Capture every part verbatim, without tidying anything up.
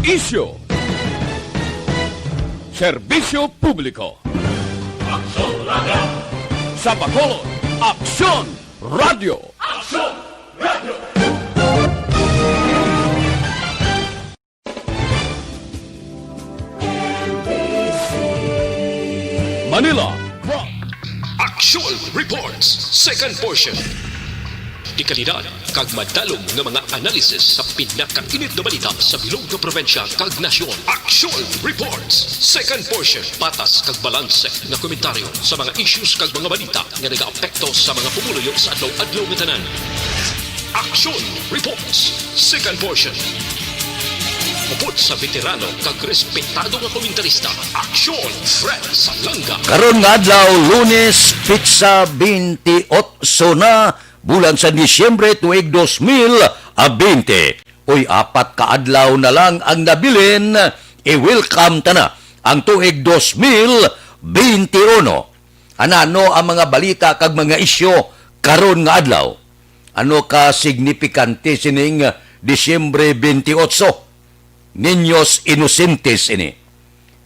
Isyu. Serbisyo publiko. Aksyon Radio. Sa Bacolod, Aksyon Radio. Aksyon Radio. Manila, Rock. Aksyon Reports, second portion. Dekalidad kag madalom nga mga analysis sa pinakainit nga balita sa bilog nga probinsya kag nasyon. Aksyon Reports, second portion. Patas kag balanse nga komentaryo sa mga issues kag mga balita nga nagaapekto sa mga pumuluyo sa adlaw-adlaw nga tanan. Aksyon Reports, second portion. Upod sa veterano kag respetado nga komentarista, Aksyon Fred Salanga. Karon nga adlaw, Lunes, petsa twenty-eight na, bulan sa Disyembre, tuig dos mil a bente. Uy, apat ka adlaw na lang ang nabilin, i-welcome ta na ang tuig dos mil bente uno. Anano ang mga balita kag mga isyu karon nga adlaw? Ano ka signifikante sining Disyembre twenty-eight? Niños Inocentes ini.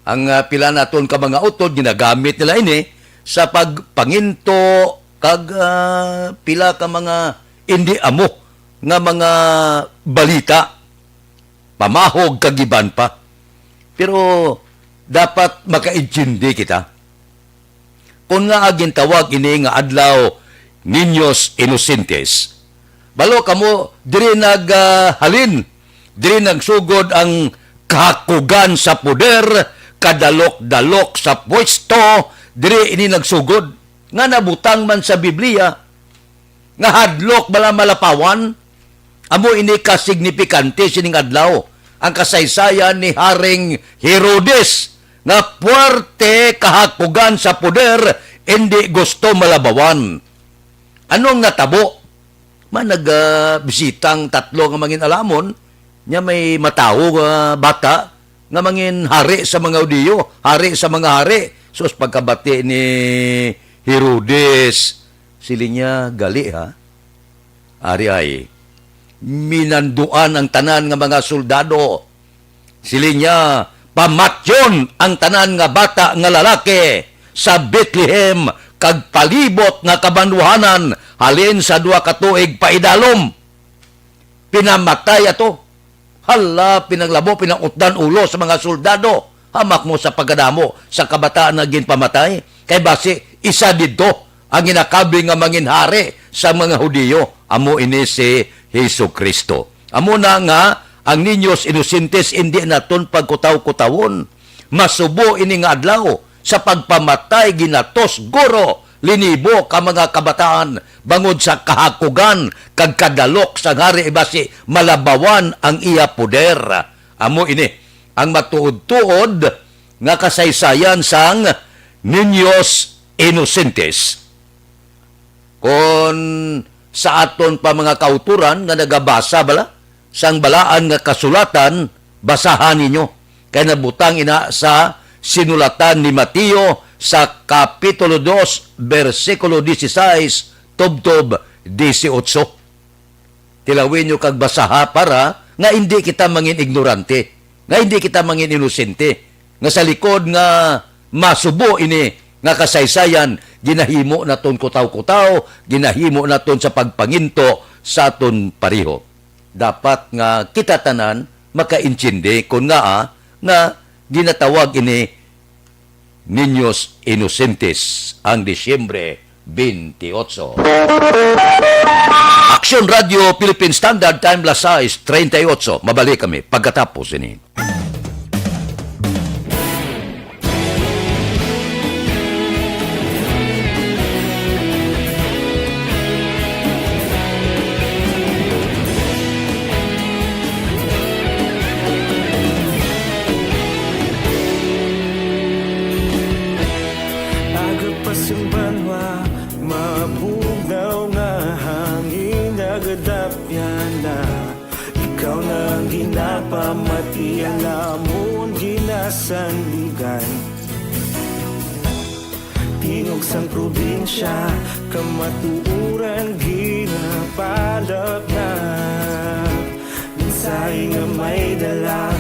Ang, ah, pila naton ka mga utod, ginagamit nila ini sa pagpanginto kag, ah, pila ka mga indi amo nga mga balita, pamahog kag iban pa. Pero dapat makaintindi kita. Kon ngaa gintawag ini nga adlaw Niños Inocentes, balo kamo, diri nag, ah, halin, diri nagsugod ang kahakugan sa poder, kadalok-dalok sa pwesto, diri ini nagsugod, nga nabutang man sa Biblia, nga hadlok bala malapawan. Amo ini ka signifikante sining adlaw, ang kasaysayan ni Haring Herodes, nga puwerte kahakugan sa poder, indi gusto malabawan. Ano nga tabo? Man nag, ah, bisita ang tatlo nga mangin-alamon, nya may matawo nga bata nga mangin hari sa mga Hudiyo, hari sa mga hari. Sus, pagkabati ni Herodes, siling niya, "Gali, ha?" Ari ay, minanduan ang tanan nga mga soldado. Siling niya, "Pamatyon ang tanan nga bata nga lalaki sa Bethlehem kag palibot nga kabanwahanan halin sa duha ka tuig paidalom." Pinamatay ato. Hala, pinanglabo, pinangutdan ulo sa mga soldado. Hamak mo sa pagkadamo sa kabataan nga ginpamatay. Kay basi, isa didto ang ginakabig nga mangin hari sa mga Hudiyo. Amo ini si Jesu-Cristo. Amo na nga ang Niños Inocentes indi naton pagkutaw-kutawon. Masubo ini nga adlaw sa pagpamatay ginatos guro linibo ka mga kabataan bangod sa kahakugan kag kadalok sang hari, basi malabawan ang iya poder. Amo ini ang matuod-tuod nga kasaysayan sang Niños Inocentes. Kon sa aton pa mga kauturan nga nagabasa bala sang balaan nga kasulatan, basahan ninyo, kay nabutang ina sa sinulatan ni Mateo sa Kapitulo dos, bersikulo dieciséis tubtob dieciocho. Tilawin nyo kag basaha para nga indi kita mangin ignorante, nga indi kita mangin inosente, nga sa likod nga masubo ini nga kasaysayan, ginahimo naton kutaw-kutaw, ginahimo naton sa pagpanginto sa aton pareho. Dapat nga kita tanan makaintindi kon ngaa nga ginatawag ini Niños Inocentes ang Disyembre twenty-eight. Aksyon Radio Philippine Standard Time, las sais treinta y ocho. Mabalik kami pagkatapos ini. Aga pa sing banwa, mabugnaw nga hangin nagadapyan na. Ikaw na ang ginapamati, ang amon ginasandigan. Tingog sang probinsya, kamatuoran ginapalapnap. Mensahe nga may dala,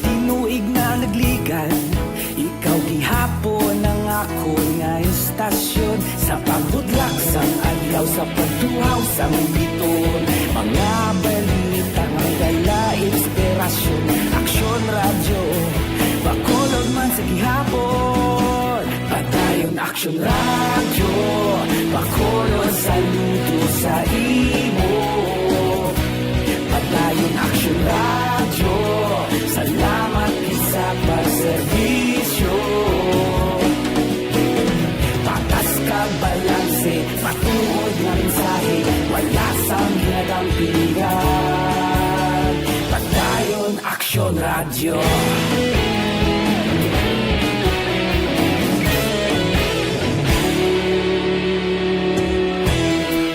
Tinuig na nagligan, ikaw gihapon ang akon nga istasyon. Sa pagbudlak sang adlaw, sa pagtuhaw sang biton, mga balita nga may dala inspirasyon. Aksyon Radyo, Bacolod man sa gihapon. Padayon Aksyon Radyo, Bacolod saludo sa imo. Padayon Aksyon Radyo, salamat gid sa pagserbisyo. Patas kag balanse, matuod nga mensahe, wala sang ginadampigan. Padayon Aksyon Radyo.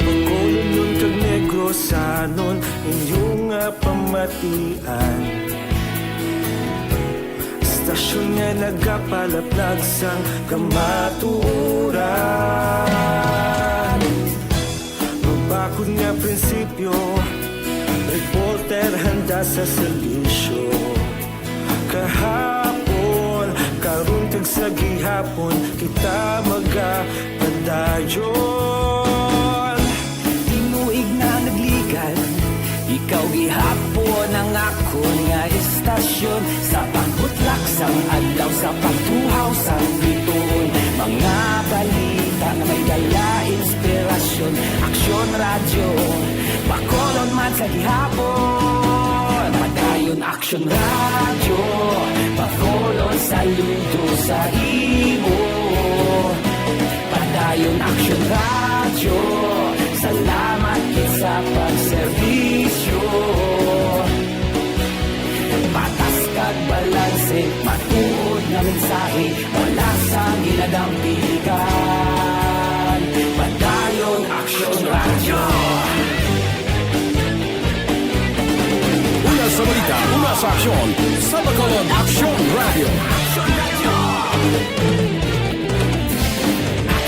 Bacolodnon kag Negrosanon, inyo nga pamatian. Istasyon nga nagapalaplag sang kamatuoran. Mabakod nga prinsipyo, reporter handa sa serbisyo. Kahapon, karon, kag sa gihapon, kita magapadayon. Tinuig na nagligan, ikaw gihapon ang akon nga istasyon. Sa pagbutlak sang adlaw, sa pagtuhaw sang bituon, mga balita nga may dala inspirasyon. Aksyon Radyo, Bacolod man sa gihapon. Padayon Aksyon Radyo, Bacolod saludo sa imo. Padayon Aksyon Radyo, salamat gid sa pagserbisyo. Patas kag balanse, matuod nga mensahe, wala sang ginadampigan. Padayon Aksyon Radyo. Una sa balita, una sa aksyon, sa Bacolod Aksyon Radyo.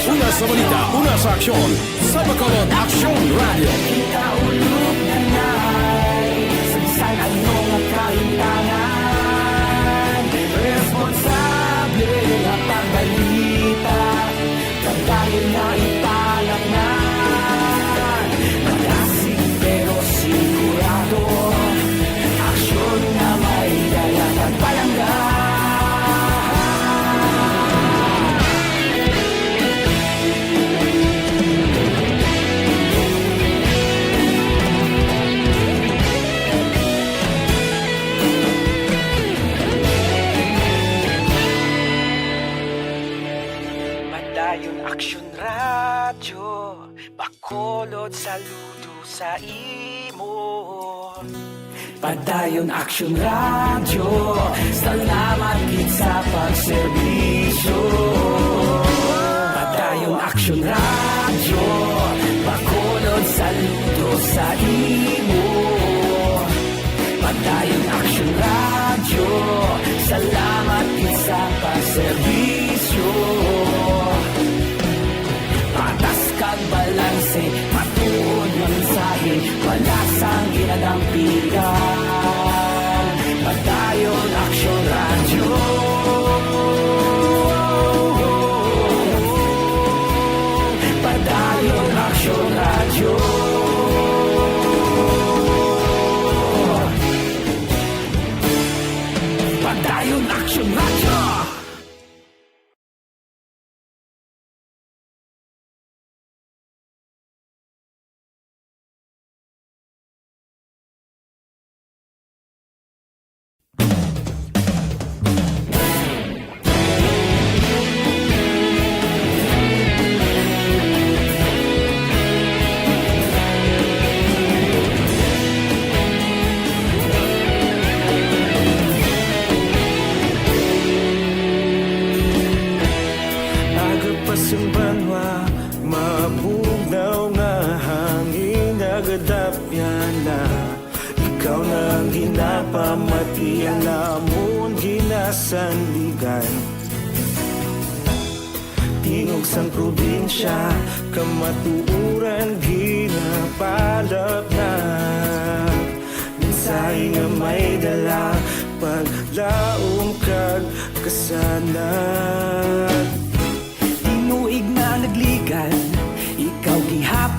Una sa balita, una sa aksyon, sa Bacolod Aksyon Radyo. Kita ulog na nay, sa bisan ano nga kahimtangan, responsable nga pagbalita, pagdayon na ipalatnan. Magasig pero sigurado, aksyon nga may dala kag palangga. Padayon Aksyon Radyo, Bacolod saludo sa imo. Padayon Aksyon Radyo, salamat gid sa pagserbisyo. Padayon Aksyon Radyo, Bacolod saludo sa imo. Padayon Aksyon Radyo, salamat gid sa pagserbisyo. Patas kag balanse, matuod nga mensahe, wala sang ginadampigan. Padayon Aksyon Radyo. Padayon Aksyon Radyo. Padayon Aksyon Radyo. Aga pa sang banwa, mabugnaw nga hangin nagadapyan na. Ikaw na ang ginapamati, ang amon ginasandigan. Tingog sang probinsya, kamatuoran ginapalapnap. Mensahe nga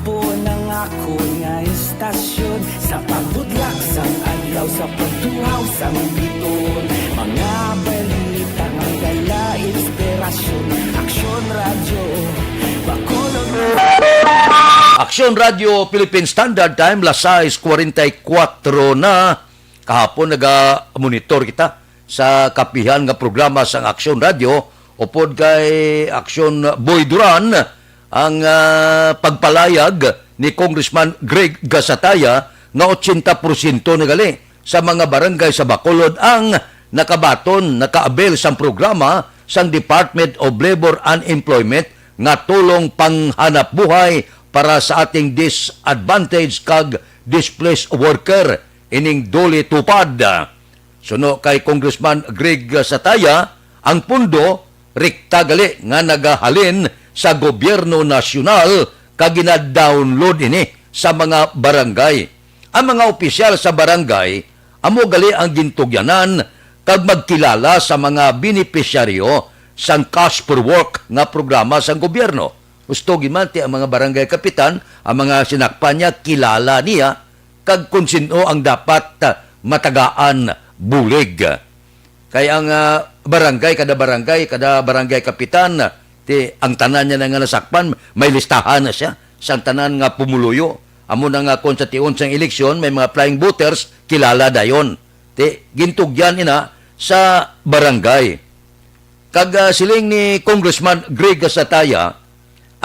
Puon ang akon nga istasyon, sa pagbudlak sang adlaw, sa pagtuhaw sang biton. Mga balita nga dala inspirasyon. Aksyon Radyo Bacolod. Aksyon Radyo Philippine Standard Time, las sais cuarenta y cuatro na. Kahapon naga-monitor kita sa kapihan nga programa sang Aksyon Radyo, upod kay Aksyon Boy Duran, ang, ah, pagpalayag ni Congressman Greg Gasataya nga ochenta porsyento na gali sa mga barangay sa Bacolod ang nakabaton, naka-avail sang programa sang Department of Labor and Employment nga tulong panghanapbuhay para sa ating disadvantaged kag displaced worker, ining DOLE TUPAD. Suno kay Congressman Greg Sataya, ang pondo rekta gali nga nagahalin sa gobyerno nasyonal kag gina-download ini sa mga barangay. Ang mga opisyal sa barangay amo gali ang gintugyanan kag magkilala sa mga benepisyaryo sang Cash for Work nga programa sang gobyerno. Husto gid man ti ang mga barangay kapitan, ang mga sinakpan niya, kilala niya, kag kon sin-o ang dapat, ah, matagaan bulig. Kay ang, ah, barangay, kada barangay, kada barangay kapitan, ah, ti, ang tanan niya na nga nasakpan, may listahan na siya sang tanan nga pumuluyo. Amo na nga kon sa tion sang eleksyon, may mga flying voters, kilala dayon. Ti, gintugyan ina sa barangay. Kag, ah, siling ni Congressman Greg Sataya,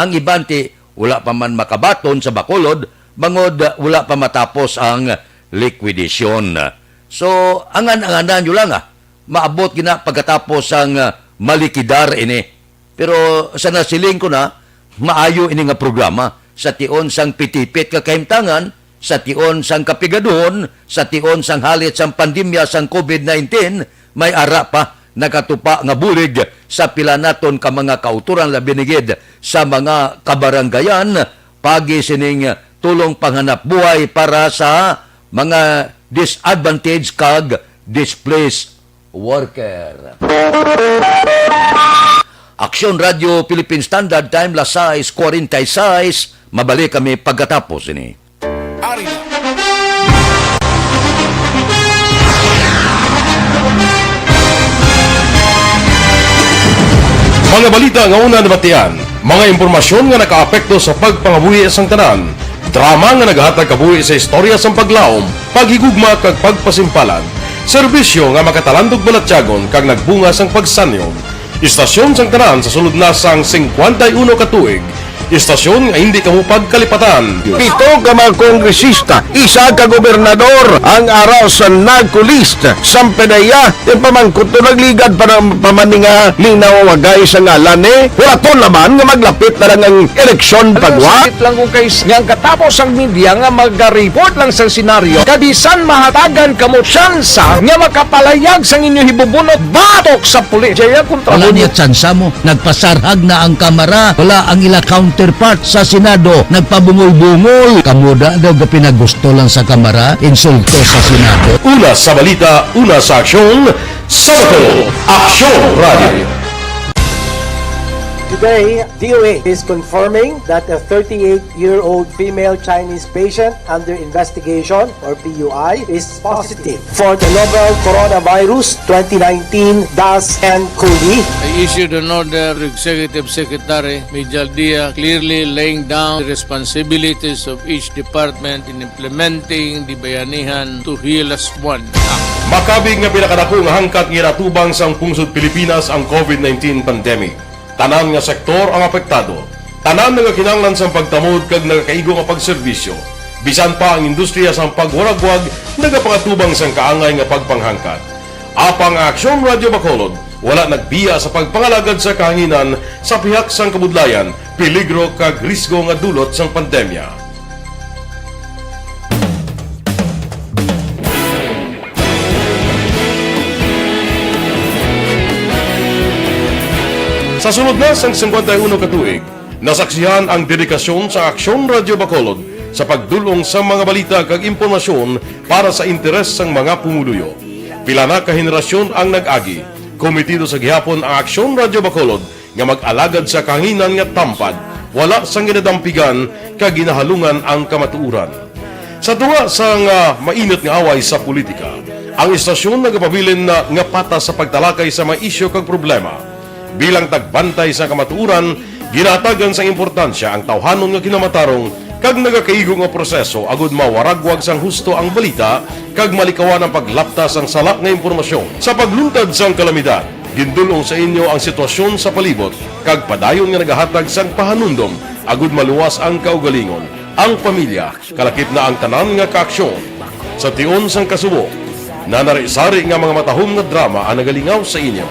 ang iban ti wala pa man makabaton sa Bacolod bangod, ah, wala pa matapos ang liquidation. So, angan-anganan nyo lang, ah, maabot gina pagkatapos ang, ah, malikidar ini. Pero sa nasiling ko na, maayo ini nga programa sa tion sang pitipit nga kahimtangan, sa tion sang kapigaduhon, sa tion sang halit sang pandemya sang COVID nineteen, may ara pa nakatupa nga bulig sa pila naton ka mga kautoran, labi na gid sa mga kabaranggayan, pagi sining tulong panghanapbuhay para sa mga disadvantaged kag displaced worker. Aksyon Radyo Philippine Standard Time, las sais cuarenta y seis. Mabalik kami pagkatapos ini. Ari na. Mga balita nga una nabatian, mga impormasyon nga nakaapekto sa pagpangabuhi sang tanan, drama nga nagahatag kabuhi sa istorya sang paglaom, paghigugma kag pagpasimpalan, serbisyo nga makatalandog balatyagon kag nagbunga sang pagsanyon. Istasyon sang tanan sa sulod na sang singkwenta y uno ka tuig. Istasyon nga hindi kamo pagkalipatan. Pito ka mga kongresista, isa ka gobernador ang ara sa NAGCO list. Sampanaya, ti pamangkot to nagligad pa ng pamaninga linaw wagay sa ngalan ni. Wala to laman nga maglapit na lang ang eleksyon pagwa. Sakit lang kung kay nga ang katapos ang media nga magariport lang sa senaryo. Kabisan mahatagan kamo tsansa nga makapalayag sang inyo hibubunot batok sa pulis. Jaya kontra Wala mo niya tsansa mo. Nagpasarhag na ang Kamara. Wala ang ila counterpart sa Senado. Nagpabungol-bungol. Kamo da daw gapinagusto lang sa Kamara, insulto sa Senado. Una sa balita, una sa aksyon, sa Bacolod, Aksyon Radio. Today, D O A is confirming that a thirty-eight-year-old female Chinese patient under investigation, or P U I, is positive for the novel coronavirus twenty nineteen dash N coli. I issued an order to Executive Secretary Mijal Dia, clearly laying down the responsibilities of each department in implementing the Bayanihan to Heal Us One Act. Makabig nga pinakadako nga hangkat nga ginatubang sang pungsod Pilipinas ang COVID nineteen pandemic. Tanan nga sektor ang apektado. Tanan nagakinahanglan sang pagtamod kag nagakaigo nga pagserbisyo. Bisan pa ang industriya sang pagwaragwag nagapangatubang sang kaangay nga pagpanghangkat. Apang ang Aksyon Radio Bacolod wala nagbiya sa pagpangalagad sa kahanginan sa pihak sang kabudlayan, peligro kag risgo nga dulot sang pandemya. Sa sulod na sang singkwenta y uno ka tuig, nasaksihan ang dedikasyon sa Aksyon Radio Bacolod sa pagdul-ong sa mga balita kag impormasyon para sa interes sang mga pumuluyo. Pila na ka henerasyon ang nag-agi. Komitido sa gihapon ang Aksyon Radio Bacolod nga mag-alagad sa kahanginan nga tampad, Wala sang ginadampigan kag ginahalungan ang kamatuoran. Sa tunga sang, ah, mainit nga away sa politika, ang istasyon nagapabilin na nga patas sa pagtalakay sa mga isyu kag problema. Bilang tagbantay sa kamatuoran, ginatagan sang importansya ang tawhanon nga kinamatarong kag nagakaigo nga proseso agud mawaragwag sang husto ang balita kag malikawan ang paglapta sang sala nga impormasyon. Sa pagluntad sang kalamidad, gindul-ong sa inyo ang sitwasyon sa palibot kag padayon nga nagahatag sang pahanumdom agud maluwas ang kaugalingon, ang pamilya, kalakip na ang tanan nga kaaksyon. Sa tion sang kasubo, nanari-sari nga mga matahom nga drama ang nagalingaw sa inyo.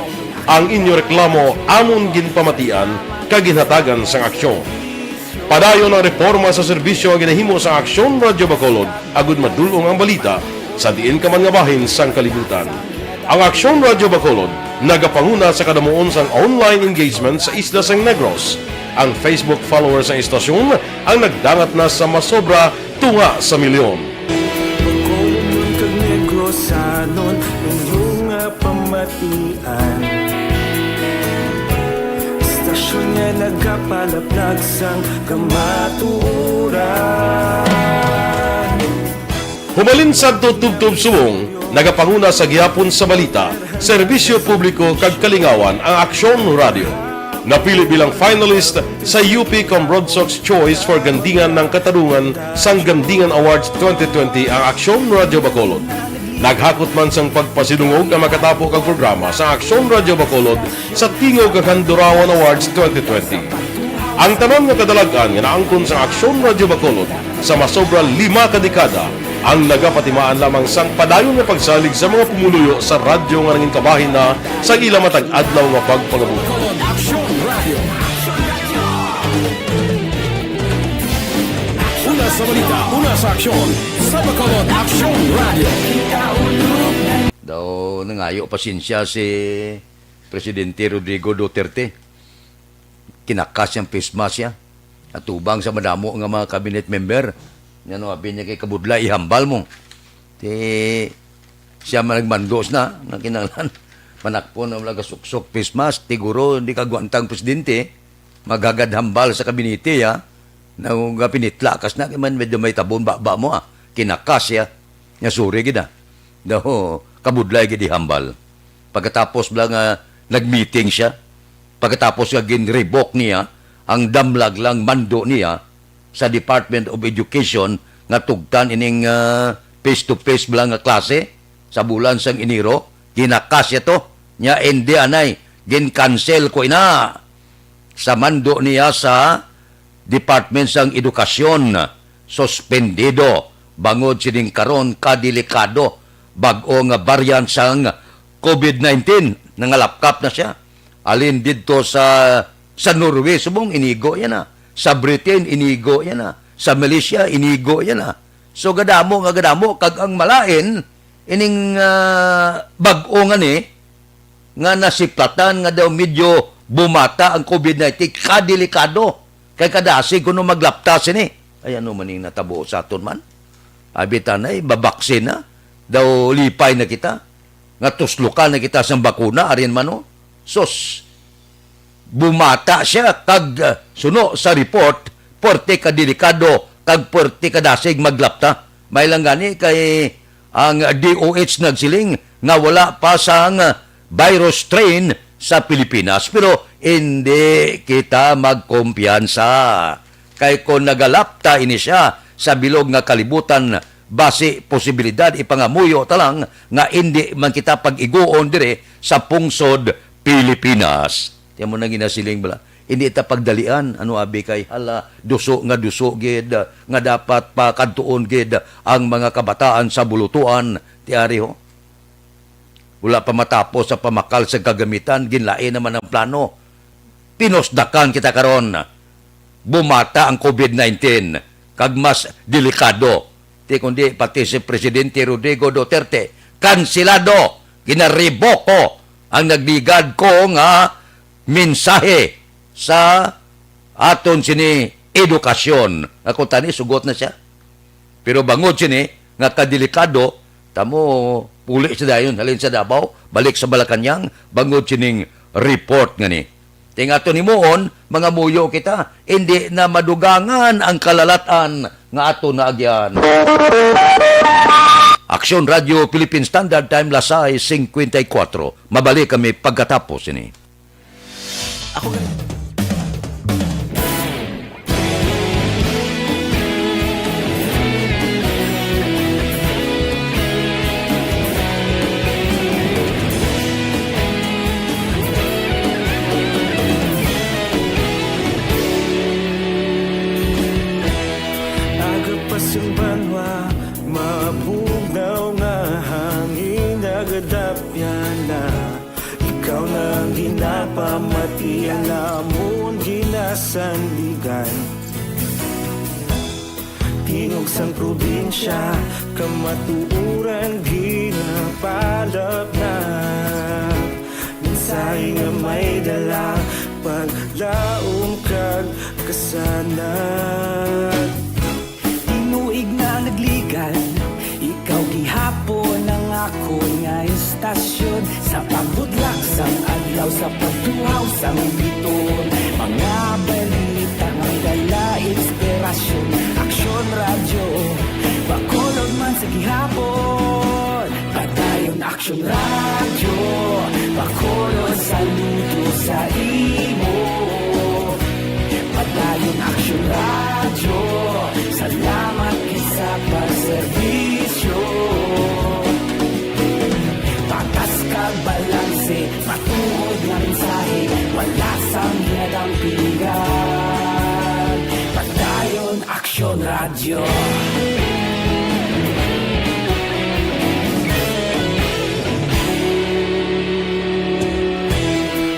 Ang inyo reklamo amon ginpamatian kag ginhatagan sang aksyon. Padayon ang reporma sa serbisyo nga ginahimo sa Aksyon Radyo Bacolod agud madul-ong ang balita sa diin ka man nga bahin sang kalibutan. Ang Aksyon Radyo Bacolod nagapanguna sa kadamuon sang online engagement sa isla sang Negros. Ang Facebook followers sang istasyon ang nagdangat na sa masobra tunga sa milyon. Bacolod kag Negrosanon, inyo nga pamatian. Istasyon nga nagapalaplag sang kamatuoran. Humalin sadto tubtob subong, nagapanguna sa gihapon sa balita, serbisyo publiko kag kalingawan ang Aksyon Radio. Napili bilang finalist sa U P Cambronsox Choice for Gandingan ng Katarungan sang Gandingan Awards twenty twenty ang Aksyon Radio Bacolod. Naghakot man sang pagpasidungog ang makatapo kag programa sa Aksyon Radio Bacolod sa Tingog kag Handurawan Awards twenty twenty. Ang tanan nga kadalag-an nga naangkon sa Aksyon Radio Bacolod sa masobra lima ka dekada ang nagapatimaan lamang sang padayon nga pagsalig sa mga pumuluyo sa radyo nga nangin kabahin na sa ila matag adlaw nga pagpangabuhi. Aksyon Radio. Una sa balita, una sa aksyon, sa Bacolod Aksyon Radio. Daw nangayo pasensya si Presidente Rodrigo Duterte. Kinakas siyang face mask siya. Atubang sa madamo nga mga cabinet member. Yan o, abi niya kay kabudlay, ihambal mo. Ti, siya man nagmandos na, nga kinahanglan. Manakpon ang mga suksok, face mask, siguro, hindi kagwantang presidente, maghagad hambal sa kabinete, ya. Na, nga pinitla, kas na, kay man medyo may tabon, baba mo, ah. Kinakas siya. Nya, sorry, gid, ah. Daw, kabudlay, gid, ihambal. Pagkatapos bala nga nag-meeting siya, pagkatapos nga gin-revoke niya ang damlag lang mando niya sa Department of Education nga tugtan ining, ah, face-to-face bala nga klase sa bulan sang Enero, ginakas siya to. Nya, hindi anay, gin-cancel ko ina sa mando niya sa Department sang Edukasyon, suspendido bangod sining karon ka delikado bag-o nga variant sang COVID nineteen. Nangalapkap na siya. Alin didto sa, sa Norway, subong inigo yan na. Sa Britain, inigo yan na. Sa Malaysia, inigo yan na. So, gadamo nga gadamo, kag ang malain, ining, ah, bag-o nga ni, nga nasiplatan nga daw medyo bumata ang COVID nineteen, kadelikado. Kay kadasig kuno maglapta sini. Ay, ano man ning natabo sa aton man? Abi tanay, babaksin na. Daw lipay na kita. Nga tuslukan na kita sang bakuna, arin man, no? Sus, bumata siya kag, ah, suno sa report, puwerte ka delikado kag puwerte ka dasig maglapta. May lang gani kay ang D O H nagsiling nga wala pa sang virus strain sa Pilipinas, pero hindi kita magkumpiyansa. Kay kon nagalapta ini siya sa bilog nga kalibutan, basi posibilidad ipangamuyo ta lang nga indi man kita pag-iguon diri sa pungsod Pilipinas. Tiyan mo na ginasiling bala, hindi ta pagdalian, ano abi kay hala, duso nga duso gid, nga dapat pakadtuon gid ang mga kabataan sa bulutuan, ti ari ho. Wala pa matapos sa pamakal sa kagamitan, ginlain naman ang plano. Pinusdakan kita karon. Bumata ang COVID nineteen, kag mas delikado. Ti kundi pati si Presidente Rodrigo Duterte, kansilado, ginareboko ang nagligad ko nga mensahe sa aton sini edukasyon. Ako tani, sugot na siya. Pero bangod sini nga kadelikado, tamo puli sa dayon, halin sa Davao, balik sa Malacañang, bangod sining report nga ni. Ting aton himuon, mangamuyo kita, indi na madugangan ang kalalat-an nga aton naagyan. Aksyon Radio Philippine Standard Time, las sais singkwenta y kuwatro. Mabalik kami pagkatapos ini. Ako gani. Aga pa sing banwa, mabugnaw nga hangin nagadapyan na. Ikaw na ang ginapamati, ang amon ginasandigan. Tingog sang probinsya, kamatuoran ginapalapnap. Mensahe nga may dala, paglaom kag kasanag. Tinuig na nagligan, ikaw gihapon ang akon nga istasyon. Sa pagbudlak sang adlaw, sa pagtuhaw sang biton, mga balita nga may dala inspirasyon. Aksyon Radyo, Bacolod man sa gihapon. Padayon Aksyon Radyo, Bacolod, saludo sa imo. Padayon Aksyon Radyo, salamat gid sa pagserbisyo. Patas kag balanse, matuod nga mensahe, wala sang ginadampigan. Padayon Aksyon Radyo.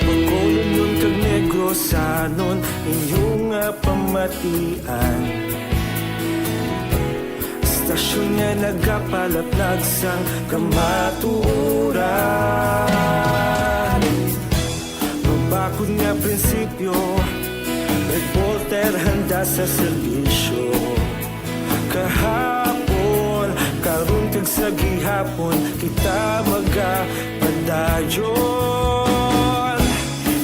Bacolod kag Negrosanon, inyo nga pamatian. Istasyon nga nagapalaplag sang kamatuoran. Mabakod nga prinsipyo, reporter handa sa serbisyo. Kahapon, karon kag sa gihapon, kita magapadayon.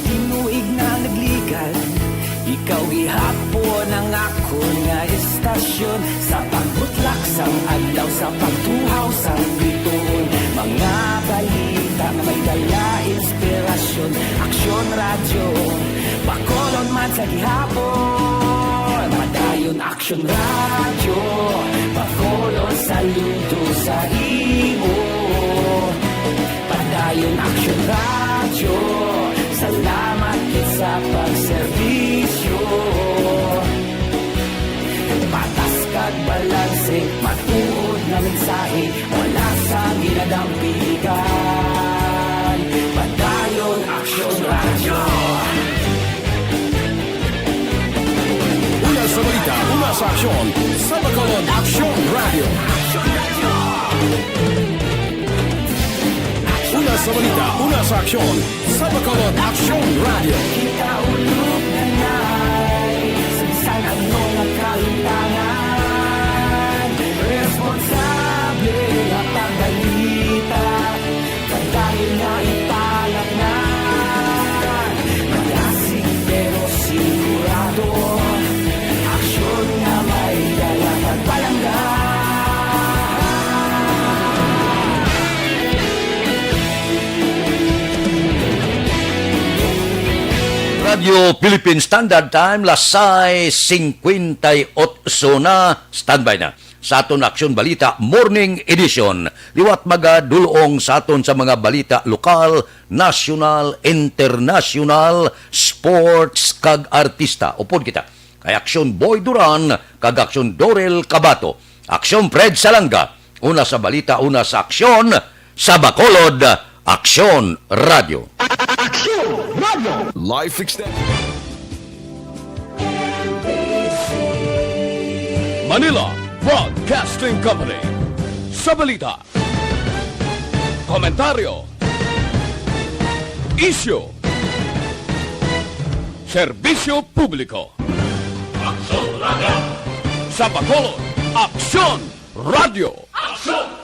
Tinuig na nagligan, ikaw gihapon ang akon nga istasyon. Sa pagbutlak sang adlaw, sa pagtuhaw sang bituon, mga balita nga may dala inspirasyon. Aksyon Radyo, Bacolod man sa gihapon. Padayon Aksyon Radyo, Bacolod, saludo sa imo. Padayon Aksyon Radyo, salamat gid sa pagserbisyo. Patas kag balanse, matuod nga mensahe, wala sang ginadampigan. Padayon Aksyon Radyo. Una sa balita, una sa aksyon, sa Bacolod Aksyon Radyo. Una sa balita, una sa aksyon, sa Bacolod Aksyon Radyo. Kita ulog na nay, sa bisan ano nga kahimtangan, responsable nga pagbalita. Padayon nga ipalapngan, malasig pero sigurado. Aksyon nga may dala kag palangga. Radyo Philippine Standard Time, las sais singkwenta y otso na. Standby na sa aton Aksyon Balita Morning Edition. Liwat magadul-ong sa aton sa mga balita lokal, nasyonal, internasyonal, sports, kag artista. Upod kita kay Aksyon Boy Duran kag Aksyon Dorel Cabato. Aksyon Fred Salanga. Una sa balita, una sa aksyon, sa Bacolod, Aksyon Radyo. Aksyon Radyo. Life extend. Manila Broadcasting Company. Sa balita, komentaryo, isyu, serbisyo publiko. Aksyon Radyo. Sa Bacolod, Aksyon Radyo. Aksyon